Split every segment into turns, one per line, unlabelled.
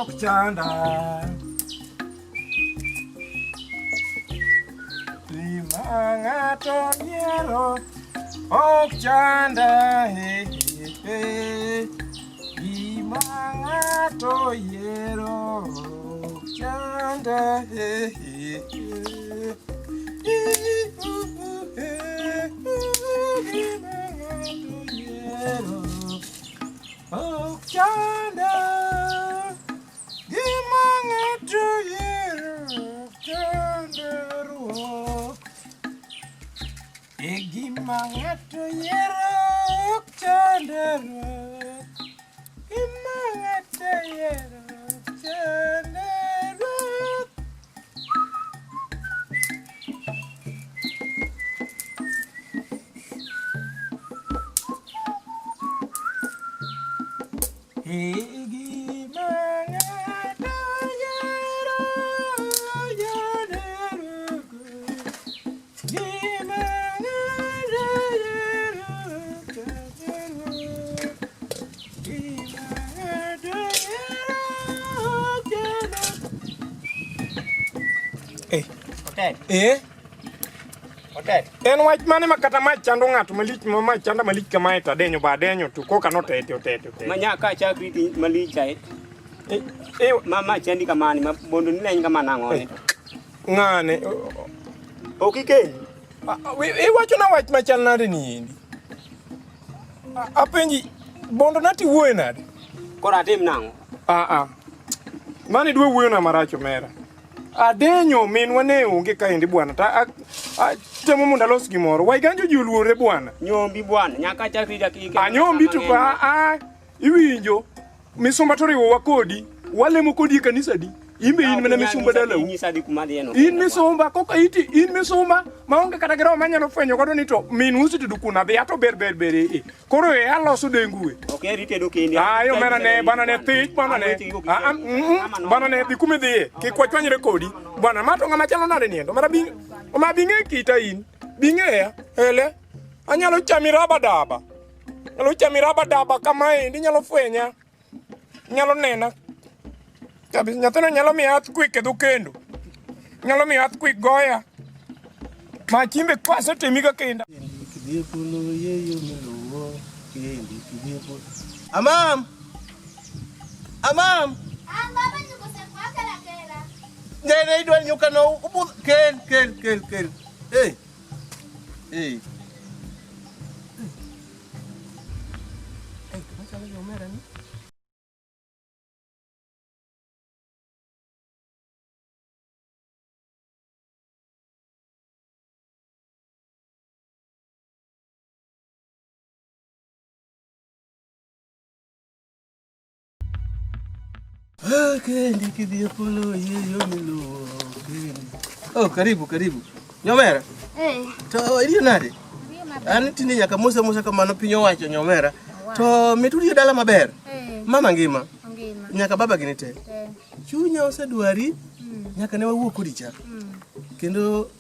ok chanda. Gima ng'ato yiero ok chanda. He, he, he. Gima ng'ato yiero ok chanda. He, he, he. Gima ng'ato yiero ok chanda. Gima ng'ato yiero ok chanda ruoth. E gima ng'ato yiero ok chanda ruoth. Gima ng'ato yiero ok chanda ruoth. E gima ng'ato yiero chanda ruoth. Gima ng'ato yiero chanda ruoth. Gima ng'ato yiero chanda Eh.
Otek.
Eh.
Otek.
En wach mane ma kata mach chando ng'ato malich ma mach chanda malich kamae to adenyo ba adenyo to koka notete otete otete.
Ma nyaka chak riti malich ae.
Eh, eh,
Ma ma chandi kamani ma bondo ni leny kama nang'o ne.
ng'ane
Ok ikel.
Iwacho na wach machal nade ni endi? Apenji bondo nati wuoye nade?
Koro atim nang'o?
Ah ah. Mani dwe wuoyo na marach omera. Adenyo minwa ne onge kaendi bwana. Ta temo mondo alos gimoro. Waiganjo ji oluore bwana.
Nyombi bwana, nyaka chak rita kike.
Anyombi to pa a iwinjo. Misumba to riwowa kodi. Walemo kodi e kanisa di. In be in mana misumba dalau.
Nyisa dhi kuma dhiye no.
In misumba koka iti in misumba maonge kata gi roho manyalo fwenyo godo ni to min usetedo kuna dhi ato ber ber ber e. Koro e aloso dengu e.
Ok eri tedo kendi.
Ayo mera ne bana ne thich bana ne. Ah, bana ne dhi kuma idhiye. Kik wachwanyre kodi. Bwana ma to ng'ama chalo nade niendo. Mara bi ma bi ng'e kita in. Bi ng'eya. Ele. Anyalo chami raba daba. Anyalo chami raba daba kamaendi inyalo fwenya. Inyalo nena. Kabisa nyathino nyalo miya earthquake e dho kendo. Nyalo miyo earthquake goya. Machimbe kwasetemi ka kenda.
Amam! Amam!
An baba nyuko sekwaka la kela.
Nene idwa nyuka no ubudh kel kel kel kel. Hey. Hey. Hey, machalo gi omera ni. Ah, kendi kidhi e polo yie yo miluwo kendi. Oh, karibu karibu. Nyomera.
Eh.
To iriyo nade?
Riyo maber.
An tinde nyaka mose mose kamano piny owacho nyomera. To mit uriyo dala maber.
Eh.
Mama ngima.
Ngima.
Nyaka baba gini te.
Eh.
Chunya osedwari nyaka ne wawuo kodi cha. Kendo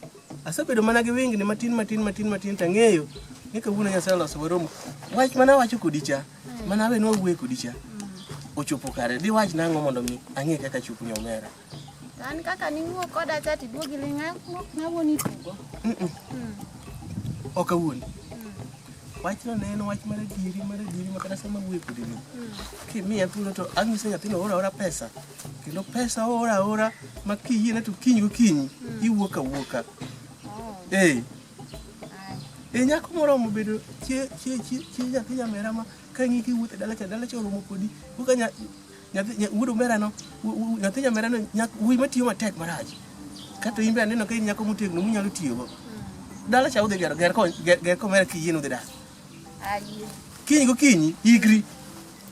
asebedo mana gi wingni matin matin matin matin tang'eyo ni kawuono Nyasaye oloso waromo. Wach mana wacho kodi cha, mana awe ni wawuoye kodi cha. Ochopo kare, diwach nang'o mondo mi ang'e kaka chopo nyomera.
An kaka niwuok koda cha tiduogi ling' awuoni tugo.
Ok awuondi. Wachno ne en wach mar adieri mar adieri ma kata sama awuoyo kodi ni. Kimiya thuolo to anyiso nyathino ora ora pesa. Kendo pesa ora ora ma kiyiene to kiny gokinyi iwuok awuoka. Eh. E nyako moromo bedo chie chie chie chie nyathi nyamera ma ka ng'i kiwuotho e dala cha dala cha oromo kodi. Wuka nya nyathi nya- wuod omera no nyathi nyamera no wuoyi matiyo matek marach. Kata in be aneno ka in nyako motegno munyalo tiyogo. Dala cha udhi gero ger ko ger komera kiyie udhi dak.
Ayie.
Kiny gokinyi ikri.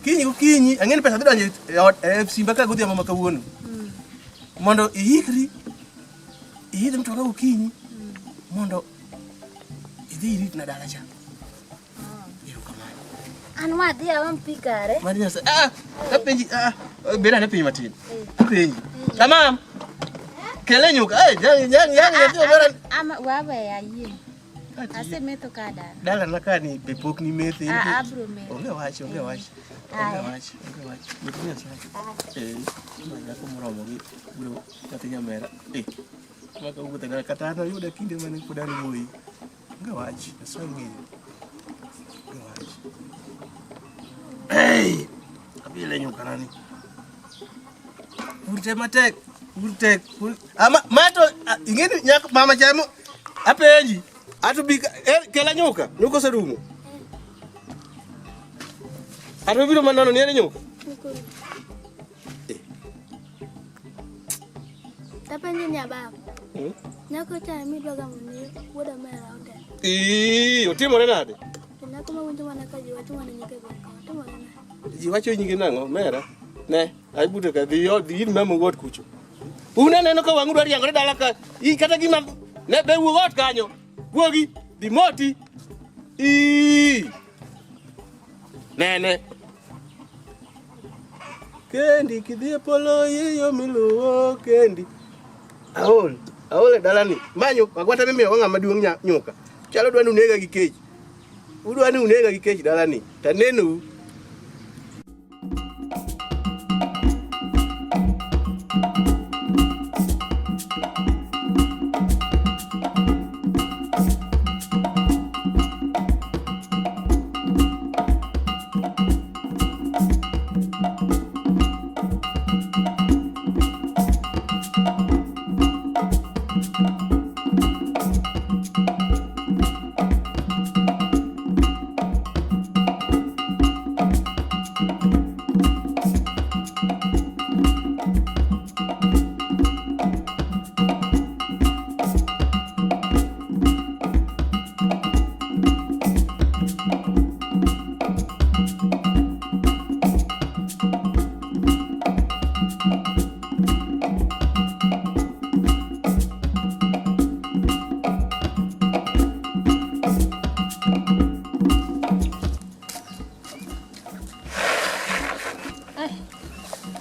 Kiny gokinyi ang'e ni pesa dhi donjo e ot e simba ka godhiambo ma kawuono. Mondo iikri iidh mtoka gokinyi mondo idhi iritna dala cha. Erokamano.
An wadhi aom pi kare.
Mad Nyasaye. Ah, apenji, ah, bed ane piny matin. Apenji. Tamam. Kele nyuka. Eh, jang jang jang nyathi omera.
Ama wawe ayie. Asemetho ka dala.
Dala na ka ni be pok ni methe.
Ah, abro metho.
Onge wach, onge wach.
Aya.
Onge wach, onge wach. Gweth Nyasaye. Eh, ma nyako moromo gi biro nyathi nyamera. Eh, ma kawuotho dala kata an oyuda kinde mane pod an wuoyi. Onge wach, Nyasaye ong'eyo. Onge wach. Hey! Abile nyuka nani. Pur te matek, pur tek, pur. Ama ma to ing'e ni nyako mama chamo apenji. Ato bi kela nyuka, nyuka oserumo. Ato biro manono ni en nyuka.
Tapenjo nyababa.
Hmm?
Nyako cha midwa gamo ni wuod omera otelo.
Ii, otimore nade?
To nyako ma winjo mana ka ji wacho mana nyike gweng' ka otimore nade?
Ji wacho nyinge nang'o? Mera. Ne, ai bute ka dhi dhi ir mama got kucho. Un aneno ka wang'u dwa riangore dala ka. I kata gima ne be wuog ot kanyo. Wuogi, dhi moti. Ii. Nene. Kendi kidhi e polo yiyo miluwo kendi. Aol, aol e dalani. Manyo, agwata mimiyo go ng'ama duong' nyuka. Chalo dwa ni unega gi kech. Udwa ni unega gi kech dalani. Tanenou.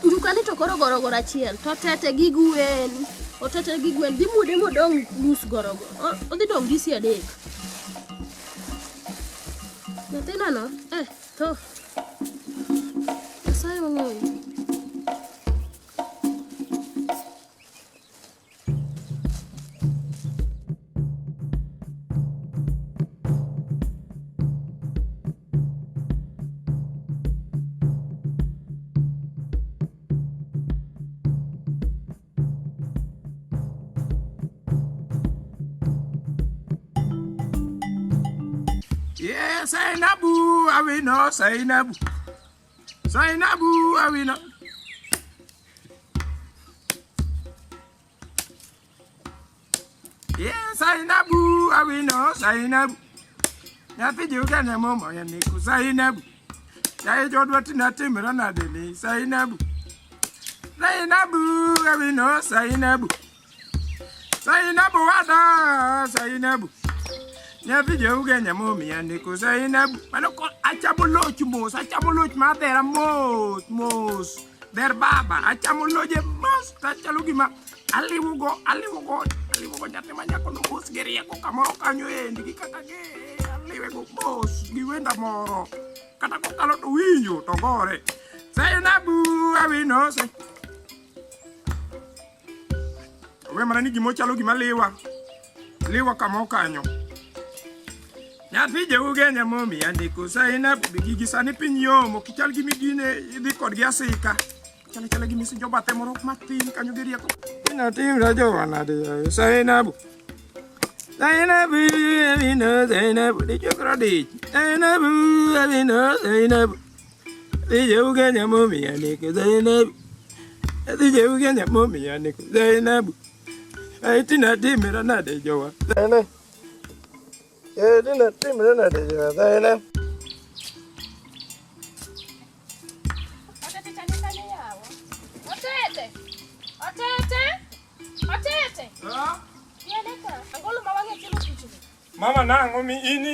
Nyukani to koro gorogoro achiel to tete gi gwen otete gi gwen dhi muode modong' nus gorogoro odhi dong' disi adek nyathina no eh tho Nyasaye ong'eyo.
Yeah, Zainabu, awino, Zainabu. Zainabu, awino. Yeah, Zainabu, awino, Zainabu. Nyathi jiugane momo yaniku Zainabu. Yae jodwa tina timra nade ni Zainabu. Zainabu, awino, Zainabu. Zainabu wada, Zainabu. Nyathi jougenya momiya ndiko Zainabu. Mano ko achamo loch mos, achamo loch mar dhera mos mos. Dher baba, achamo loje mos, tachalo gima aliwogo, aliwogo, aliwogo nyathi ma nyako no mos gi rieko kamoro kanyo endi gi kaka gi aliwego mos gi wenda moro. Kata kokalo to winjo to gore. Zainabu awino se. We mana ni gima ochalo gima liwa. Liwa kama okanyo. Nyathi jaugenya momi andiko Zainabu be gigi sani piny yom ok ichal gi migine idhi kodgi asika. Chal achala gi misinjo bathe moro matin kanyo gi rieko. Inatimra jowa nade yaye Zainabu. Zainabu awino Zainabu dichuo koro dich. Zainabu awino Zainabu. Nyathi jaugenya momi andiko Zainabu. Nyathi jaugenya momi andiko Zainabu. Ai tina timra nade jowa. Zainabu. Eh, tina timra nade jowa Zainabu.
Otete chande kane yawa. Otete! Otete! Otete! Tiende ka. Angolo ma wang'e chielo pichni.
Mama nang'o mi in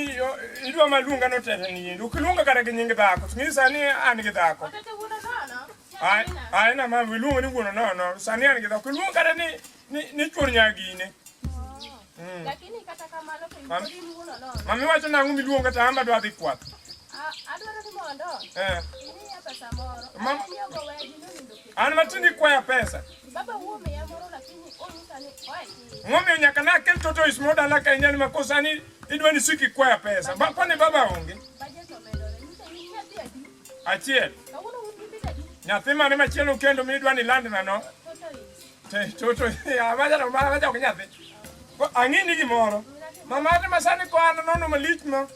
idwa maluonga no tete ni endi. Ok iluonga kata gi nying dhako. Ng'i sani an gi dhako.
Otete wuono nono.
Ai ai na mama iluongo ni wuono nono. Sani an gi dhako. Iluonga kata ni ni chuor nyagine.
Lakini kata kamano to
Mam-
pod in wuono nono.
Mami wacho nang'o miluonga to an be adwa dhi kwath.
Adwaro ni mondo
Eh.
imiya pesa moro.
Mam-
Anyiewo weji nonindo kech.
An matindi kwaya pesa.
Baba wuo miya moro lakini onyisa ni oe tin.
Momiyo nyaka nakel toto is mo dala ka inyal makosa ni idwa ni sik ikwaya pesa. Ba kwani baba onge?
Budget omedore. Nyisa in nyathi adi?
Achiel.
Kawuono un gi pesa adi?
Nyathi mane machielo kendo midwa ni landna no?
Toto is.
Te toto ya maja no maja ok nyathi. Ko ang'ini gimoro. Mama ate masani ko an nono malich ma.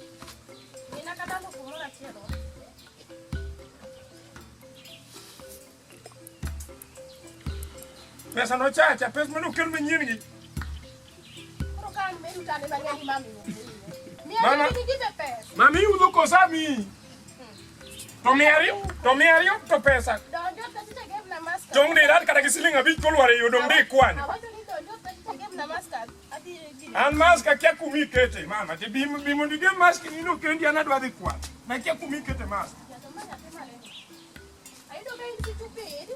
Mina kata lupo moro achiel wa.
Pesa no chacha, pesa mane okel manyien gi.
Koro ka an meru to an ema ng'e ni mami onge. Miya
Mama-
ni give pesa.
Mami yudo kosa mi. To mia ariyo, to mia ariyo to pesa.
Donjo to gemna maska.
Tong' ni irat kata gi siling abich kolwar e yo dong' di ikwanyo.
Awacho ni donjo to gemna maska. Adhi gini.
An mask akia kuma ikete mama, to bi bi mondo igem mask ni no kendi an adwa dhi kwath. Nakia kuma ikete mask.
Jato ma nyathi malemo. Ayudo ka in stupid.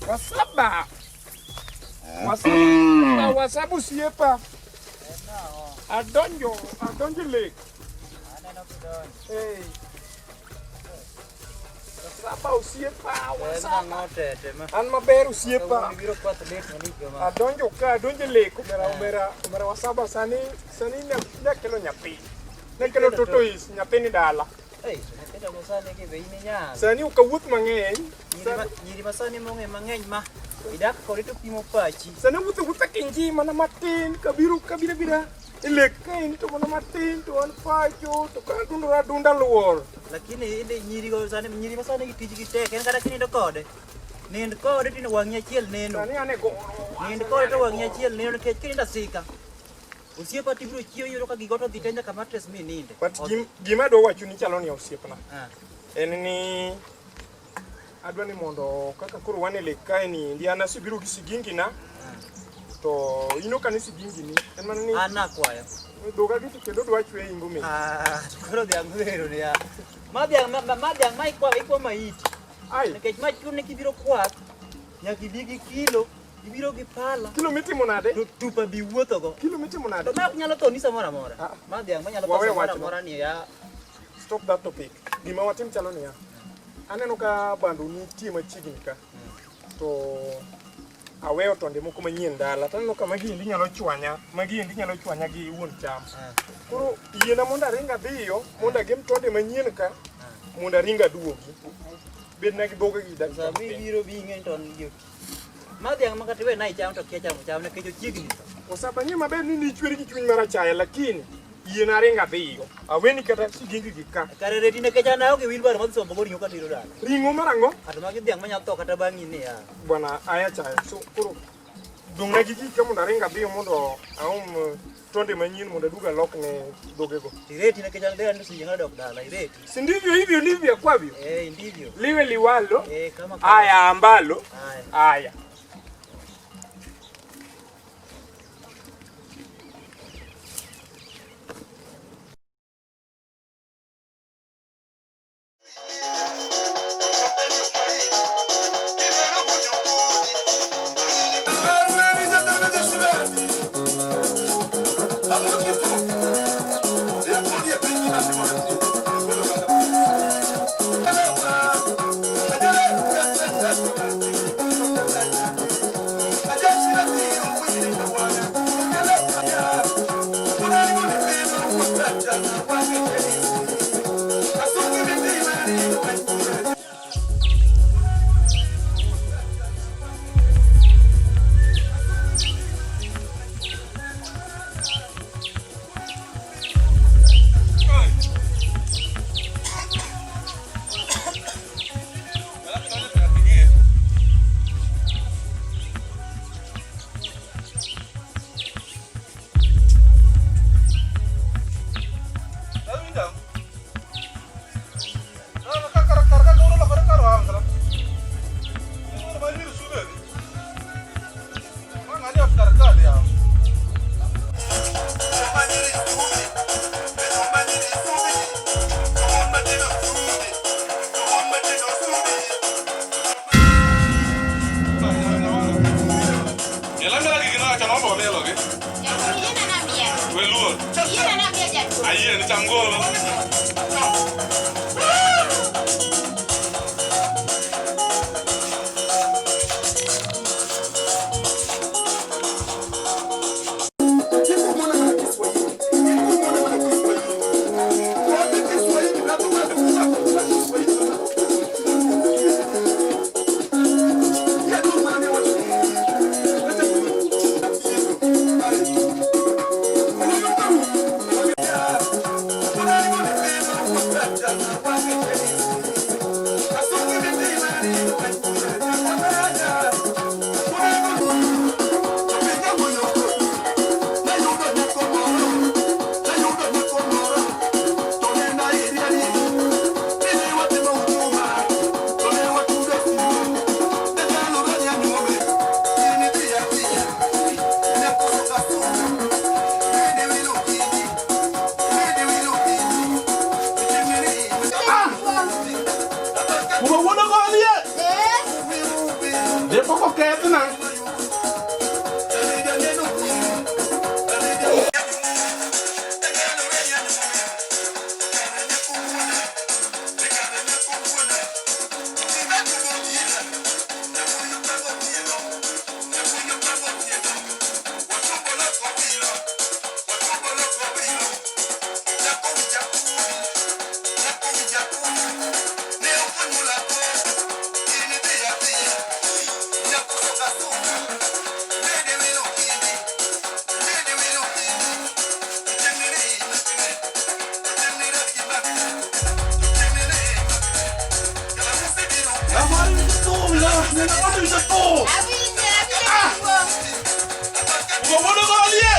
Wasaba. Wasaba. Wasaba osiepa. Adonjo, adonjo lek. Hey. Wasaba osiepa, wasaba. An maber osiepa. Adonjo ka, adonjo lek omera omera omera wasaba sani sani ne ne kelo nyathi. Ne kelo toto is nyathi ni dala. Sani ok awuoth mang'eny. Sani-
Nyiri masani mong'e mang'eny ma idak kode to pimo pachi.
Sani awuotho awuotha kinji mana matin kabiro kabira bira e lek kaendi to mana matin to an pacho to ka adundora adunda luor.
Lakini inde nyiri go sani nyiri masani gi tijgi tek en kata kinindo kode. Nind kode tino wang'i achiel neno.
Sani an e goro.
Nind kode to wang'i achiel neno nikech kinindo asika. Osiepa tibiro chiewo iyudo ka gigo to dhi te nyaka mattress mi ninde.
But gima adwa wacho ni chalo ni osiepna.
Ah.
En ni adwa ni mondo kaka koro wan e lek kae ni endi an asebiro gi sigingi na to in ok ane sigingi ni en mana ni
An nakwayo.
dhoga gi to kendo dwa chwe ingo mi.
Ah, koro dhiang' odhero niya. Ma dhiang' ma ma dhiang' ma ikwa ikwa maiti.
Ai,
Nikech ma chuni kibiro kwath nyaka ibi gi kilo, ibiro gi pala.
kilo mitimo nade?
To tupa bi wuothogo.
Kilo mitimo nade?
To ma ok nyalo tho ni samoro amora.
Ah.
Ma dhiang' ma nyalo tho
Wawe
samoro
wachno.
amora ni ya.
Stop that topic. Gima watim chalo niya. Aneno ka bando nitie machiegni ka. To aweyo tonde moko manyien dala. To aneno ka magi endi nyalo chwanya. Magi endi nyalo chwanya gi wuon cham. Koro yiena mondo aring adhiyo mondo agem tonde manyien ka mondo aring aduogi. Bedna gi dhoga gi dakika
Sama
matin.
ibiro bi ing'e ni to an gi oti. Ma dhiang' ma kata iwe na icham to kia chamo cham nikech ochiegni tho.
Osaba ng'e maber ni nichweri gi chuny mar achaya lakini yiena aring adhiyo. Aweni kata sigingi gi ka.
Kare reti nikech an aonge wheelbarrow madhi sombo go ring'o katero dala.
Ring'o mar ang'o?
Ato magi dhiang' manyalo tho kata bang'i ni ya.
Bwana aya chaya. So koro dong'na gi gika mondo aring adhiyo mondo aom tonde manyien mondo aduog alok ne dhogego.
Ireti nikech an dera ni sinjanga dok dala ireti.
Si ndivyo hivyo ndivyo kwavyo?
Eh ndivyo.
Liwe liwalo.
Eh kama kama.
Aya ambalo.
Aya.
Aya.
kar ka yawa. Miel amiela gigi nowacho nombo mielogi. We luor. Ayie ni cham golo. Kuma wuono kodhi e. De pok okethna. Kuma wuono kodhi e.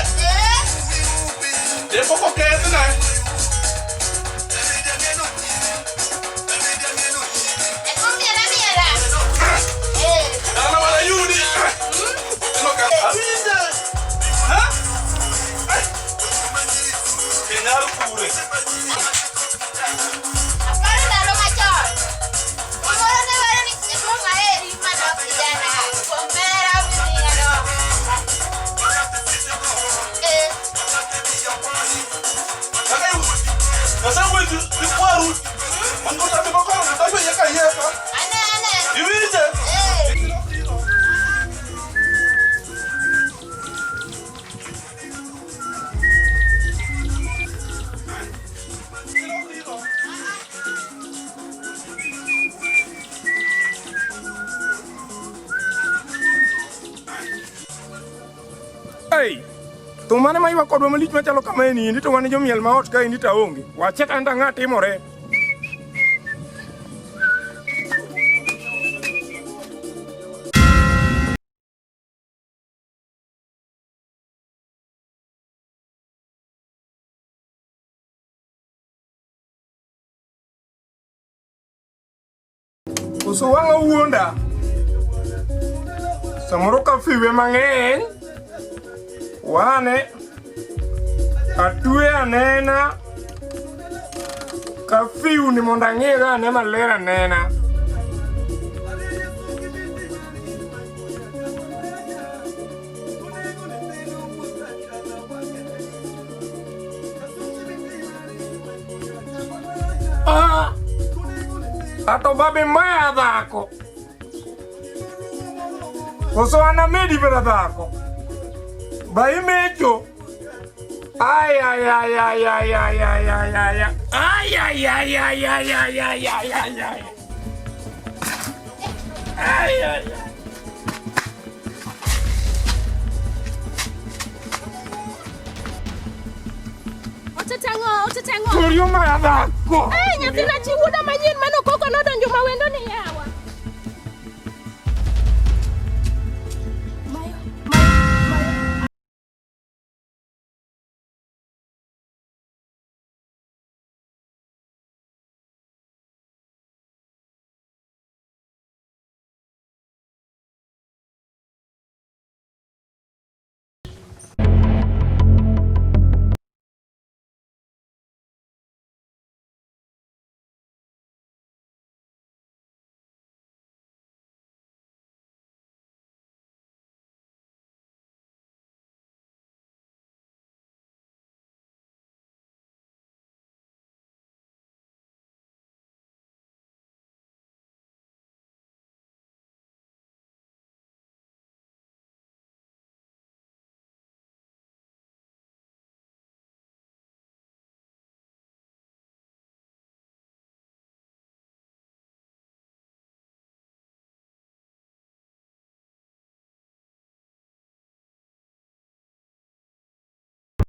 De pok okethna. Dala wala yudi. Awinje. Ha? Kenyar kure.
Aparo ndalo machon. Gimoro ne wero ni jaduong' aheri manok kijana. Kuom hera mimiyano. Eh.
Nyasaye gwedhi ikwaru. Man gotambe makoro donjo iye ka iye ka.
Anene.
Iwinje?
Eh.
Ei, thum mane ma ywak kodwa malich machalo kama en endi to wan jomiel ma ot ka endi to aonge. Wache kanta ng'a timore. Koso wang'a wuonda. Samoro ka fiwe mang'eny. Wane. Atwe anena. Kafiu ni mondo ang'iga ane maler anena. Ah! Ato babe maya dhako. Koso an amedi beda dhako. Ba imecho. Ay ay ay ay ay ay ay ay ay ay. Ay ay ay ay ay ay ay ay ay ay. Ay ay ay.
Otete ang'o? Otete ang'o?
Turio maya dhako.
Eh, nyathina chi wuoda manyien mano koko nodonjo mawendo ni ya.